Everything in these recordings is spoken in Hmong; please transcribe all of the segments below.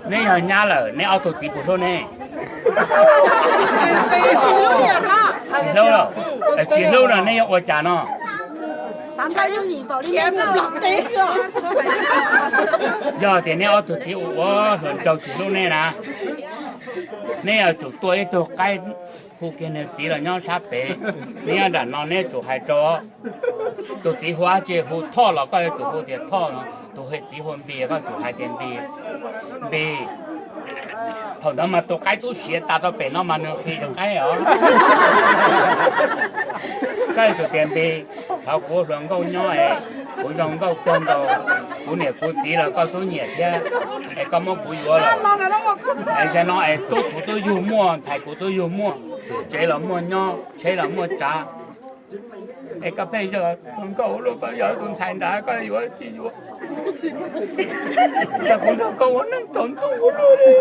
Neb yog nyab lawm, neb ob tug txiv puas hlub neb? Tsis hlub, tsis hlub no neb yuav ua cas no? Yog tias neb ob tug txiv ua ua hluas nraug tsis hlub neb na, neb yuav tsum tua ib tug qaib hu kiag nws txiv los nyob sab pem. Neb nyob nram no neb tsum hais rau tus txiv hu dab tsi, hu Thoj los koj yuav tsum hu tias Thoj no, tus txiv hu Npis koj tsum hais tias Npis, Npis. Thaum ntawd mas tus qaib twb siav tas rau pem no mas nws nqhis tus qaib os. Koj yuav tsum tias Npis, thov kuv hluas nkauj nyob es kuv zoo nkauj kawg nkaus, kuv niam kuv txiv los koj twb nyiam thiab, es koj muab kuv yuav lawm. Es zaum no es tub kuv twb yug muaj, ntxhais kuv twb yug muaj, tsev los muaj nyob, tsheb los muaj tsav. Es koj pheej yog hluas nkauj ua luaj, koj yog tus ntxhais ntawd koj yuav tsis yuav? Yog kuv nrog koj ua neej tsaus ntuj ua luaj li.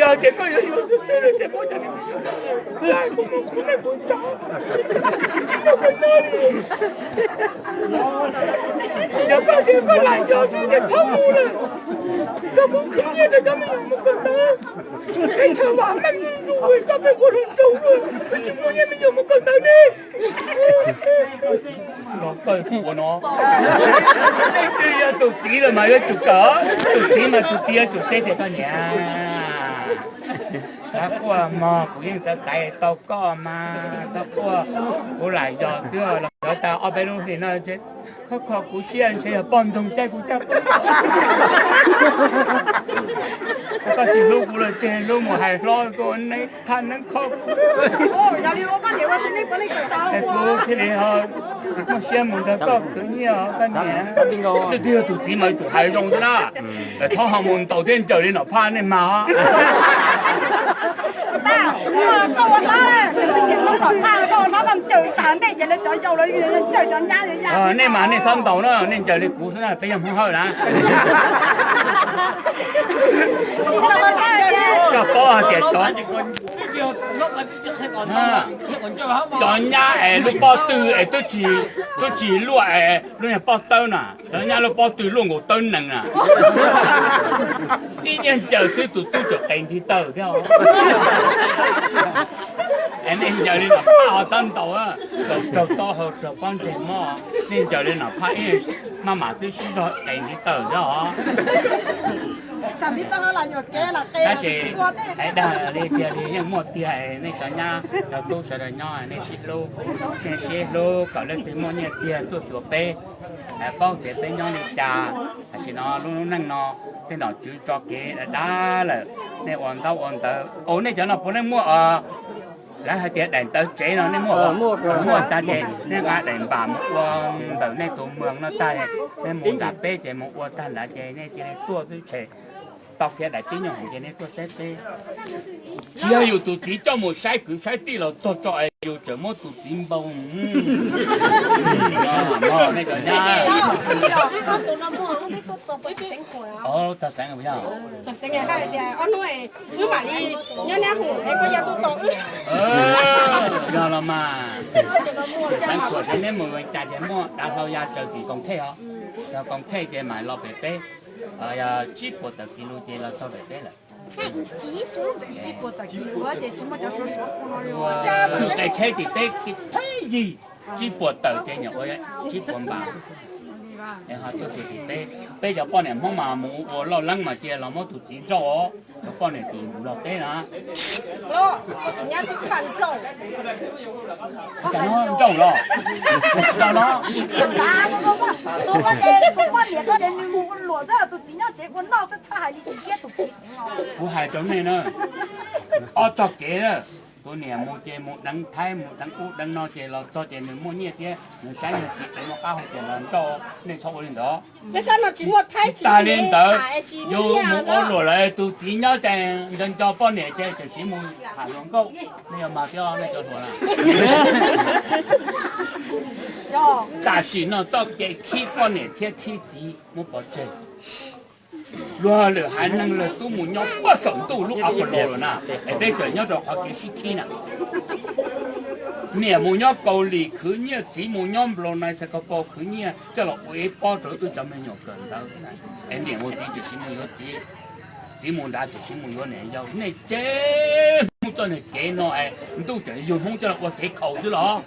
Yog tias koj yuav yuav xwb xwb ces muab cov niag me nyuam no tso, kuv mus kuv neej kuv tsav, tsis nrog koj nyob li. Yog koj tias koj lam yog xwb ces txhob mus lawm. Koj mus khwv nyiaj rau cov me nyuam mus kawm ntawv. Peb chaw vam meej zuj zus, koj pheej ua hluas nraug luaj, koj tsis muaj nyiaj me nyuam mus kawm ntawv ne. Los kawg ua no, twb yog tus txiv los mas yuav tsum kawm, tus txiv mas tus txiv yuav tsum teb tias koj niam, txhob quaj mog, kuv yeej xav xaiv tau koj mas, txhob quaj, kuv lam yog xwb los cov tas ob peb lub hlis no ces koj kho kuv siab ntshe yog poj ntxoog caij kuv caj. Koj tsis hlub kuv los tseg, hlub mus hais hlob tuaj neeb thaj neeb kho kuv. Es kuv thiaj li ho muaj siab mus nrog koj khwv nyiaj os koj niam. Twb yog tus txiv mas yuav tsum hais zoo xwb na. Txhob ho mus ntaus thiab ncaws li Nom Phaj nej mas os. Nej mas nej txhob ntaus na, nej ncaws li kuv xwb na, peb yog Hmoob Hawj na. Koj paub hais tias cov, cov nyab es lub pob tw es twb tsis luaj es lub niag pob tawb na, cov nyab lub pob tw luaj nkaus tawb nees na. Ib nyuag ncaws xwb tus tub tseem qes ntiv taw thiab. Es nej ncaws li Nom Phaj ho txhob ntaus, raug taub hau raug pob ntseg mob, nej ncaws li Nom Phaj ib maj mam xwb sib zog qes ntiv taw thiab os. Tab sis hais dag li tiag li yeej muaj tiag, nej cov nyab cov tub sawv daws nyob nej sib hlub, nej sib hlub kom leej twg muaj nyiaj txiag tuaj xyuas peb, paub tias peb nyob li cas. Tam sim no lub lub neej no tej nom tswv tso kev dav dav lawm, nej ua ntaub ua ntawv, nej cov no puav leej muaj os. Lawv hais tias daim ntawv tsev no nej muaj, muaj tag ces nej nqa daim npam mus ua ntawm nej tus mws no tag, nej mus nram peb ces mus ua tag nrad ces nej cia li tuaj xwb ces tau kiag daim tib nyuag heev ces nej tuaj teb peb. Tsis yog yus tus txiv coj mus saib kwv saib tij los txog tso es yus tseem muab tus txiv npau. Nej cov nyab, txog xeev, yog mam li nyob nab hu es koj yog tus tom wb. Yog los mas, xeev khuam ces neb mus cas ces muaj dav hlau ya tsaws tim koom thej os. Yog koom thej ces mam los pem peb, yog tsib puas tawm kis lus ces los txog pem peb lawm. Qe tsheb tim peb theb yig, tsib puas tawm ces nyuam qhuav tsib puas npam. Es ho tuaj xyuas tim peb, peb cov poj niam Hmoob mas mus ua loj leeb mas cia los muab tus txiv nrauj os, cov poj niam tim Nplog teb na. Cas no nrauj los, no, kuv hais rau nej na, ob txoj kev na, tus niam mus ces mus deev Thaib mus deev ub deev no ces los txog ces nws muaj nyiaj thiab nws saib nws txiv tsev muaj qab hau ces los nrauj, nej txhob ua li ntawd. Tsis tas li ntawd, yus mus ua luam lawm tus txiv nyob ces nco nco poj niam ces tseem siv mus tham hluas nkauj, nej yuav mag thiab nej cov hluas na. Tam sim no txoj kev khib poj niam thiab khib txiv muab pov tseg. Luag lwm haiv neeg lawv twb mus nyob pag saum ntuj lub Apollo lawm na, es peb tseem nyob rau qhov kev sib khib na. Niam mus nyob Kaus Lim khwv nyiaj, txiv mus nyob Nplog Nais Xais Kos Paus khwv nyiaj coj los ua ib pob rau wb cov me nyuam kawm ntawv. Es niam mus txiv tseem siv mus yuav txiv, txiv mus nrad tseem siv mus yuav niam yau. Nej tseb Hmoob txoj niag kev no es ntuj tseem yug Hmoob coj los ua kev khaus xwb los?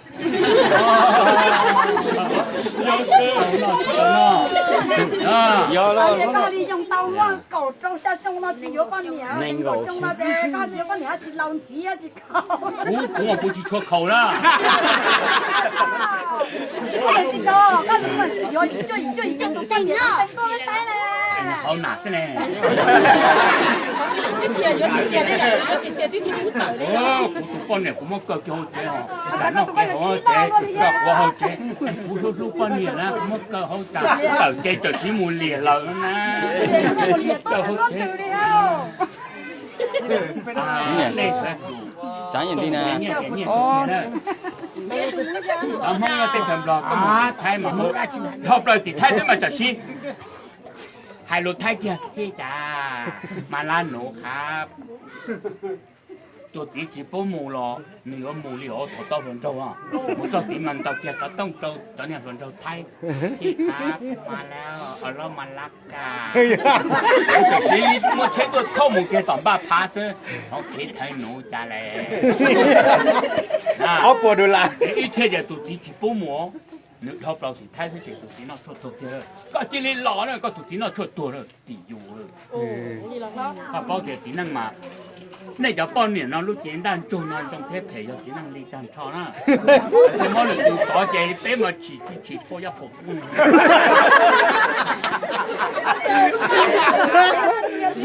Koj li yoog tau muaj kaum rau xya xyoo no tsis yuav poj niam, kaum xyoo no ces koj tsis yuav poj niam tsis laus ntxiv tsis khaus. Kuv, kuv mas kuv tsis tshua khaus na. Koj tsis khaus, koj tsis khaus, yuav yim cuaj yim cuaj yim cuaj tus poj niam tuaj saib ne. Hauv nas xwb ne. Kuv tus poj niam kuv muab kaw kiag hauv tsev os, nram noj kev hauv tsev, nram quav hauv tsev. Kuv hlub hlub poj niam na, kuv muab kaw hauv tas, tawm tsev tawm tsis mus liam lawm na. Kaw hauv tsev. Nej xav, tsav nyiam nti na. Cov Hmoob nyob teb chaws Nplog koj mus Thaib mas dhau plaws tim Thaib xwb mas tam sim hais lus Thaib kiag, ib cas mas lab nuv qhab. Tus txiv tsis pub mus los nws yuav mus li os, thaum tau hluas nraug, mus txog tid mas ntaus kiag xov tooj rau cov niag hluas nraug Thaib, ib qab mas lab, os lab mas lab ka. Tam sim muab tsheb tuaj thauj mus kiag tom npaj phav xwb, hauv kev thaiv nuv cas le. Ob puas dollar. Ib txhia ces tus txiv tsis pub mus, nws dhau plaws tim Thaib xwb ces tus txiv noj tshuaj tuag kiag. Koj cia li los na, koj tus txiv noj tshuaj tuag lawm tim yus. Koj paub tias txiv neej mas, nej cov poj niam no lub cev ntaj ntsug no ntoo thiab phem yog txiv neej li tag nrho na. Tsis muab lwm tus tov ces peb mas tsis tsis tshua yaj pom.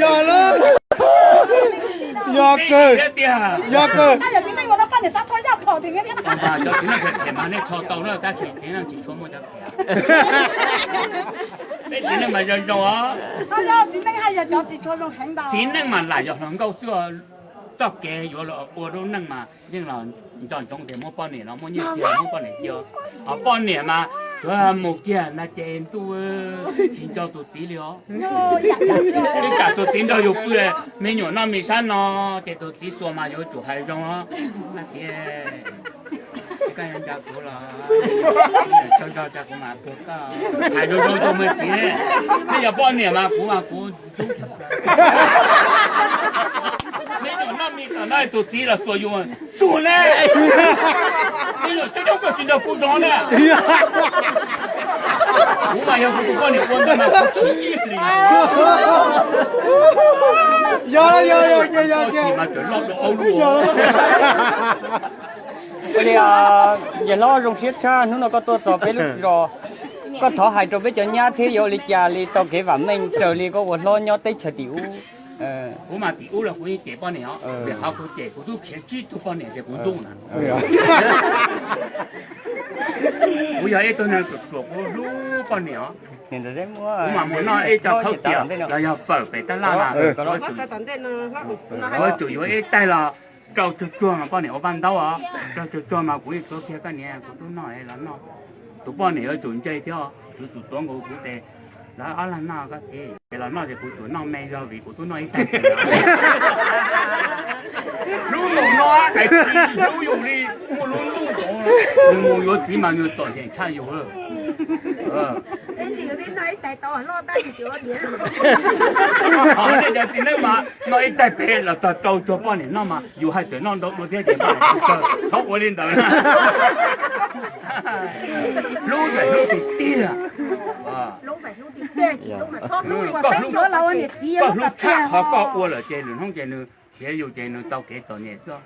Yog lawm, yog kawg, yog kawg. Cov txiv neej phem mas nej tso tau na, tab sis txiv neej tsis tshua muaj cov phem. Peb txiv neej mas zoo zoo os. Txiv neej mas lam yog hluas nkauj xwb, txoj kev yuav los ua lub neej mas yeej los nco ntsoov tias muab poj niam los muab nyiaj txiag muab poj niam cia. Ho poj niam mas tsuav mus kiag na ces ntuj, tsis nco tus txiv li os. Ib tsam tus txiv nrog yus pw, me nyuam noj mis sab no, ces tus txiv xuas mas yuav tsum hais zoo os. Txiv, koj yuav nco kuv los? Tsaug zog, kuv mam puag koj. Hais zoo zoo rau me txiv, nej yog poj niam mas kuv mas kuv ntxub. Me nyuam noj mis tom no tus txiv los xuas yus, tsuag ne. Me nyuam coob coob koj tsis nrog kuv zov na. Kuv mas yog kuv tus poj niam ua ntawd mas kuv tsis ib li. Yog yog yog yog, tsis mas tseem loj dua aub lug. Ua li, yawg hlob zoo siab tshaj hnub no koj tuaj txog peb lub zos, koj thov hais rau peb cov nyab thiab yuav ua li cas li tau kev vam meej raws li koj ua hlob nyob teb chaws tim ub. Kuv mas tim ub los kuv yeej cem poj niam os, vim qhov kuv cem kuv twb khiav tsib tug poj niam ces kuv ntxub na. Kuv yog ib tug neeg ruam ruam kuv hlub poj niam os. Kuv mas mus noj ib co khaub tias los yog fawm pem tab laj mas, yuav tsum yuav ib taig los rau tsuag tsuag mas poj niam ua paj ntaub os, rau tsuag tsuag mas kuv yeej tuav kiag koj niam kuv tub noj los noj. Tus poj niam yuav tsum ntse thiab, yuav tsum tuav nkaus kuv tes, los ob lag noj koj txiv, ces los noj ces kuv tsum noj me zog vim kuv twb noj ib taig. Lub nus no hais tsis hlub yus li, muaj lub ntuj nkaus, nws mus yuav txiv mas nws txom nyem tshaj yus. Ho nej cov txiv neej mas noj ib taig pem los txog rau tsuag poj niam noj mas yus haj tseem noj ntau dua thiab ces poj niam tsis txawj, txhob ua li ntawd na. Hlub ntxim hlub tiag tiag. Koj hlub tshaj qhov koj ua lawm ces lwm hnub ces nws khiav yus ces nws tau kev txom nyem xwb.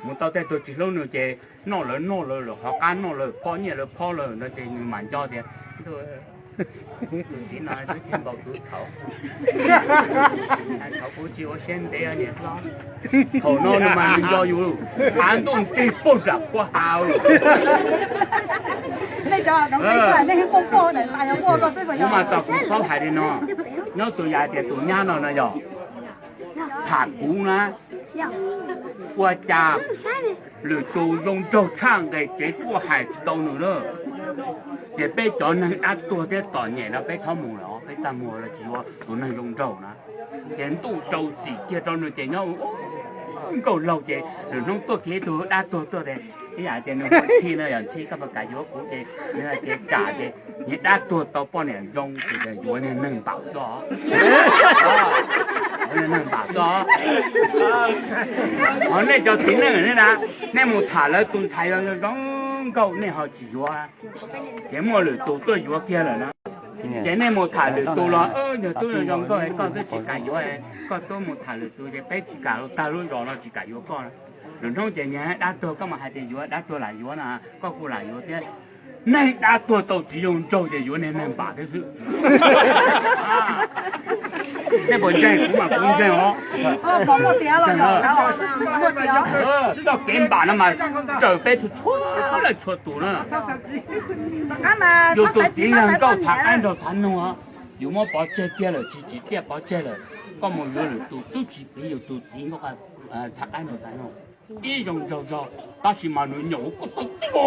Mus tau tej tug tsis hlub nws ces noj lawv noj lawv lawm, qhov qab noj lawm, phob nyiaj lawv phob lawm ntawd ces nws mam nco tias tus txiv no twb tsis npaum tus thaud. Thaum kuv tsis ua siab ntev niam hlob, thaum no nws mas nws nco yus, av ntuj nrig puag nram qhuav hav. Kuv mas tos kuv paub hais li no, nyob tus yam tias tus nyab no no yog tham kuv na, ua cas lwm tus zoo nraug tshaj nqes tsev tuaj hais tsis tau nws na. Ces peb cov neeg dab tuag thiab txom nyem no peb txhob mus lawm, peb txaj muag los tsis yuav tus neeg zoo nraug na. Ces ntuj rau txim kiag rau nws ces nyob nkauj laug ces lwm hnub tuaj kiag ib tug dab tuag tuaj tias Ib yam tias nws hu Ntxhi no, yog Ntxhi koj puas kam yuav kuv? Ces nws hais tias kam, ces yog dab tuag tau poj niam zoo ces yuav niag neeg npam xwb os. Niag neeg npam xwb os. Ho nej cov txiv neej ne na, nej mus tham lawv tus ntxhais zoo nkauj nej ho tsis yuav, ces muaj lwm tus tuaj yuav kiag lawm na. Ces nej mus tham lwm tus los yog tub zoo nkauj koj twb tsis kam yuav, koj tub mus tham lwm tus ces peb tsis kam los tag lub zos no tsis kam yuav koj. Lwm hnub ces niag dab tuag koj mas hais tias yuav, dab tuag lam yuav na, koj kuj lam yuav thiab. Neeg dab tuag tau txiv zoo nraug ces yuav niag neeg npam thiab xwb. Nej puas ntseeg? Kuv mas kuv ntseeg os. Txoj kev npam no mas raws peb txhua txhua leej txhua tus na. Yus tus txiv yog nkauj txhav qaib nraug txhav noog os, yus muab pov tseg kiag lawm, tsis tsim txiaj pov tseg lawm, koj mus yuav lwm tus twb tsis piv yus tus txiv nkauj txhav qaib nraug txhav noog. Ib zoo nraug zog, tab sis mas nws nyaum koj tau tib npo,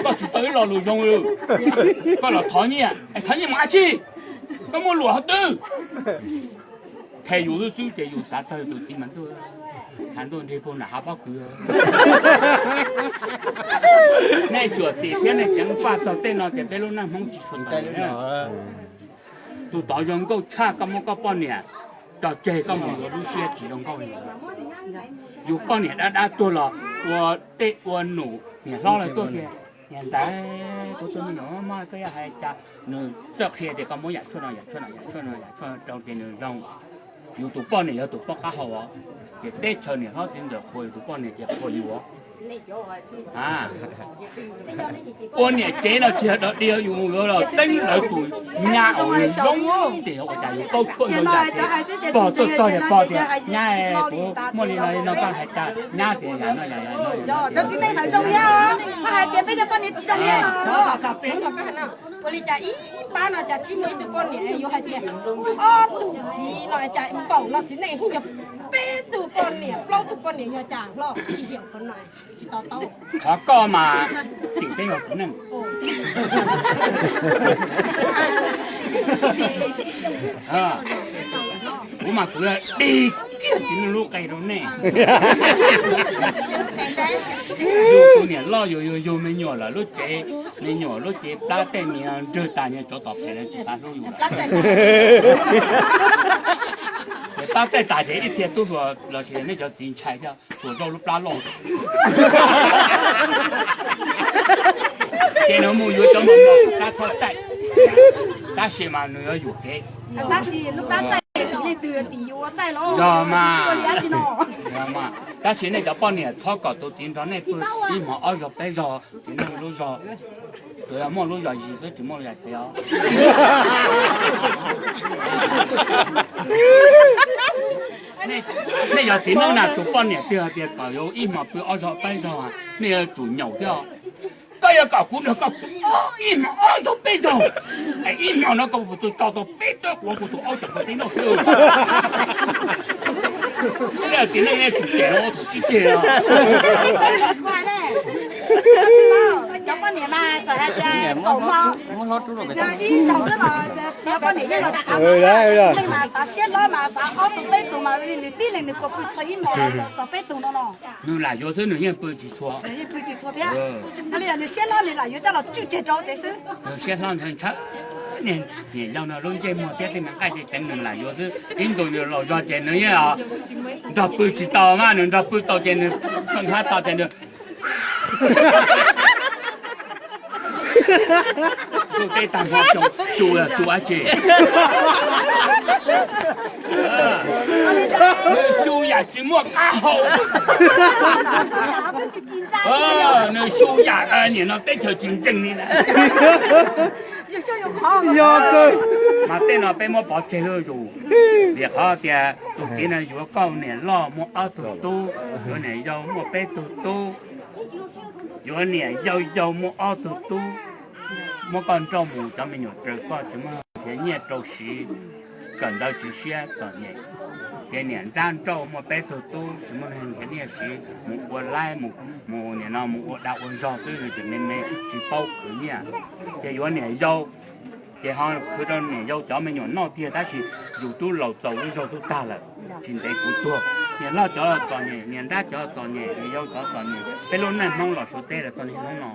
koj tsis tau ib lo lus zoo li. Koj los thov nyiaj, es thov nyiaj mus dab tsi? Koj muaj luam qhov twg? Qhia yus xwb xwb ces yus xav txog tus txiv mas ntuj, tshav ntuj nrig puag nram hav pob kws. Nej xyuam xim thiab nej ceev faj txog tej no ces peb lub neej Hmoob tsis tshua txom nyem. Tus tod zoo nkauj tshaj, koj muab koj poj niam tso tseg koj mus yuav lub siab tsis zoo nkauj li. Yus poj niam dab dab tuag los ua tej ua num, niam hlob lawv tuaj tias, niam ntxawm, kuv tus me nyuam mob mob koj yuav hais cas? Nws txawj qhia tias koj muab yam tshuaj no yam tshuaj no yam tshuaj no yam tshuaj no rau ces nws zoo. Yus tus poj niam yog tus poj qab hau os, ces teb chaws niam hlob txiv ntxawm qhuas yus tus poj niam ces qhuas yus os. Ua niam tsev no tsis yog dog dig, yus yuav los txeeb lawv tus nyab uas zoo ces yog ua cas yus paub tshuaj ntau yam ces pog tuaj txog yog pog tias nyab, kuv muaj li no li no koj hais cas? Nyab tias yam no yam no yam no. Ua li cas ib pab no cas tsis muaj ib tug poj niam yuav hais tias ob tug txiv no cas npaum no txiv neej hu yog peb tug poj niam plaub tug poj niam yog cas hlob tsis hiam qhov no tsis to taub. Qhov koj mas tim peb yog txiv neej. Kuv mas kuv dig kiag txiv neej lub qe rau nej. Yus tus niam loj yus yug yug me nyuam lawm lub tsev, me nyuam lub cev plab tej mis nrwg tas, niag tsov tom pem no tsis xav hlub yus lawm. Ces plab txaij tas ces ib txhia tub hluas los sis nej cov txiv ntshai thiab, xuas zoj lub plab loj. Ces nws mus yuav cov mos mos plab txhob txaij, tab sis mas nws yuav yuam kev. Yog mas, tab sis nej cov poj niam txhob kom tus txiv nrog nej pw ib hmos ob zaug peb zaug, txiv neej lub zog, tsuas yog muaj lub zog zis xwb tsis muaj lub zog kev os. Nej yog txiv neej na, tus poj niam twg hais tias kom yuav ib hmos pw ob zaug peb zaug, nej yuav tsum nyaum thiab. Koj yuav kom kuv nrog koj pw ib hmos ob zaug peb zaug, es ib hmos no koj puas tau tau peb tug quav kuv tus aub cov koj tib noj xwb. Txiv neej nej tsum cem ua tus sib ceg os. Cov poj niam mas txawm hais tias kaum hmo, ib zaug xwb los txiv poj niam yeej los tsis tau. Leej mas xav siab hlob mas xav ob tug peb tug mas li nws tib leeg nws puas pw txog ib hmos txog peb tug no no. Nws lam yuav xwb nws yeej pw tsis txhua. Nws yeej pw tsis txhua thiab. Li yog nws siab hlob nws lam yuav coj los tswj tseg rau tes xwb. Nws siab hlob ntshaw ntshaw, niam yau no lub ntsej muag thiab tej me nqaij ceev ceev nws lam yuav xwb. Ib ntus nws los zog ces nws yeej nrog pw tsis tau mas, nws nrog pw tau ces nws feem hab tau ces nws Ntuj teb tag hmo xyoo xyu yam tsis muaj qab hau, nws xyu yam tsis muaj qab hau, nws xyu yam niam no teb chaws tsis ntseeg li na. Yog kawg. Mas tej no peb muab pov tseg lub zus, vim qhov tias tus txiv no yuav koj niam loj muaj ob tug tub, yuav niam yau muaj peb tug tub, yuav niam yau yau muaj ob tug tub, muab koj nrauj mus cov me nyuam raws koj tsis muaj nrhiav nyiaj rau siv, kawm ntawv tsis siab txom nyem, ces niam nrab nrauj muaj peb tug tub tsis muaj nrhiav nyiaj siv, mus ua laib mus niam no mus ua dag ua zog xwb, nws tseem me me tsis paub khwv nyiaj, ces yuav niam yau, ces ho khwv rau niam yau cov me nyuam noj tiag, tab sis yus tub laus txaus lub zog tub tag lawm, tsis ntev kuv tuag. Niam loj cov txom nyem, niam nrab cov txom nyem, niam yau cov txom nyem, peb lub neej Hmoob los Suav teb los txog niaj hnub no.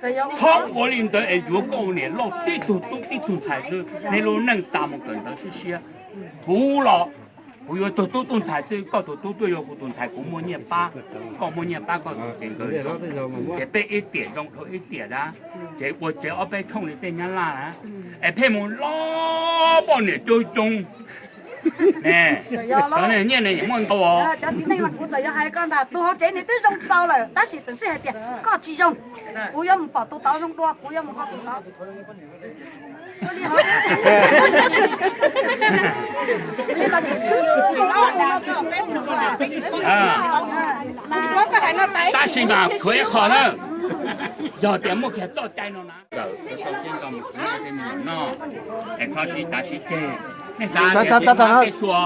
Txhob ua li ntawd es yuav koj niam loj tib tug tub tib tug ntxhais xwb, nej lub neej xa mus kawm ntawv siab siab. Kuv los kuv yuav tug tub tug ntxhais xwb, koj tus tub tuaj yuav kuv tus ntxhais, kuv muaj nyiaj pab, koj muaj nyiaj pab koj tus ces nkawd zoo. Ces peb ib tiam zoo dhau ib tiam dab, ces ua tsev ob peb tshooj li tej nyab laj na, es pheej mus loj poj niam coob coob. Cov nyiaj ne muaj ntau os. Cov txiv neej mas kuv txawm yog hais koj ntag, tus hauv tsev nws twb zoo txaus lawm tab sis tseem xij hais tias koj tsis zoo, kuv yuav mus pom tus tod zoo dua, kuv yuav mus pom tus tod. Tab sis mas khuv ib qho na, yog tias muaj kiag txoj cai no na, txawm tau tau siab nto mus kuv tej me nyuam noj, es kho sib tav sib ceg. Nej xav tias tej mab tej sua,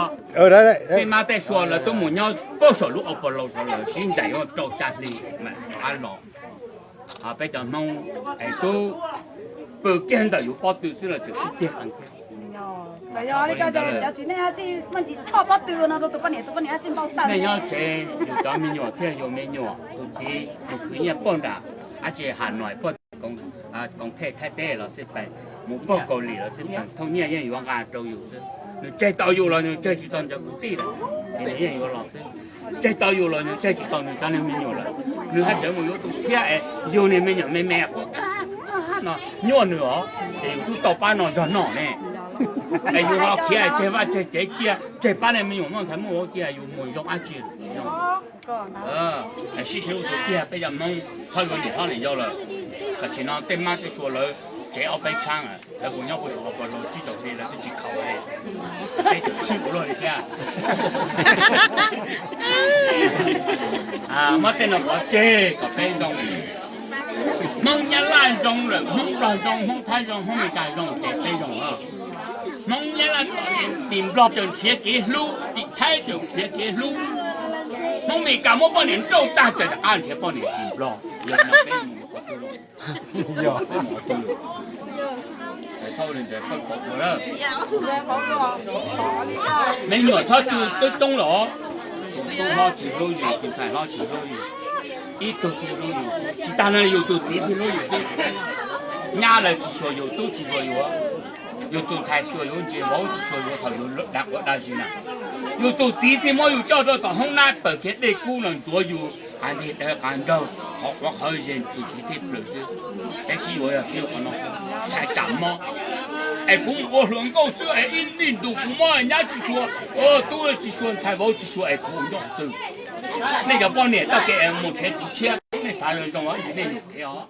tej mab tej sua lawv twb mus nyob puag saum lub Au Pau Laus saud lawm, sib ncaim yuav rau xya hli mam rov qab los. Peb cov Hmoob es twb pw kiag ntawm yus pob tw xwb los tseem sib ceg qees thiab. Cov txiv neej xij muaj ntsis tshoj pob tw no rau tus poj niam, tus poj niam xij npau taws. Nej nyob tsev yus cov me nyuam thiaj yus me nyuam, tus txiv mus khwv nyiaj puag nram dab tsi Has Nois, puag Koos Thej Thaib teb los xij peem, mus puag Kaus Lim los xij peem, thooj nyiaj yeej yuav nqa rau yus xwb. Nws tseg tau yus los nws tseg tsis tau cov kwv tij lawm, ces nws yeej yuav los xwb. Tseg tau yus los nws tseg tsis tau nws cov niag me nyuam lawm. Nws haj tseem mus yuav tus tshiab es yus niag me nyuam me me quaj qab no nyuaj nws os, ces yus twb tau pab no nrog noj ne. Es yus ho khiav tseg vaj tseg tsev cia, tseg pab niag me nyuam muaj ntxhais muaj vauv cia, yus mus zoo dab tsi? Sib sib ua tus tiag, peb cov Hmoob txhob yuav niam hlob niam yau lawm. Tam sim no tej mab tej sua lawv tsev ob peb txhaab, lawv mus nyob puag saum Au Pau Laus tsib rau hli lawv twb tsis khaus li, peb tseem sib ua luaj li thiab. Muab tej no pov tseg kom peb zoo. Hmoob Nyab Laj zoo lawm, Hmoob Nplog zoo, Hmoob Thaib zoo, Hmoob Meskas zoo ces peb zoo. Hmoob Nyab Laj txom nyem tim Nplog tseem nrhiav kev hlub, tim Thaib tseem nrhiav kev hlub. Hmoob Meskas muab poj niam nrauj tag tseem rov qab nrhiav poj niam tim Nplog. Yog no peb mus qhov twg? Me nyuam txhob tw twb coob los, tus tub hlob tsis hlub yus, tus ntxhais hlob tsis hlub yus, ib tug tsis hlub yus, tsis tas no yus tus txiv tsis hlub yus xwb. Nyab lawv tsis xyuas yus, tub tsis xyuas yus, yus tus ntxhais xyuas yus ntsis, vauv tsis xyuas yus thaum yus dag quav dag zis na. Yus tus txiv tsis muab yus coj rau tom hoob nab pawg khiav dej kub los ntxuav yus qav ntig dawb qav nraug, qhov quav qhov ze tus txiv txhij plawg xwb. Peb sib yuav yog sib yuav qhov no, tshais tsam mob. Es kuv mus ua hluas nkauj xwb es ib ntij ntus kuv mob nyab tsis xyuas, tub tsis xyuas, ntxhais vauv tsis xyuas es kuv ua nyob twg? Nej cov poj niam txoj kev es mus nrhiav txiv tshiab, nej xav zoo zoo ib ntsis nej yuav khiav os.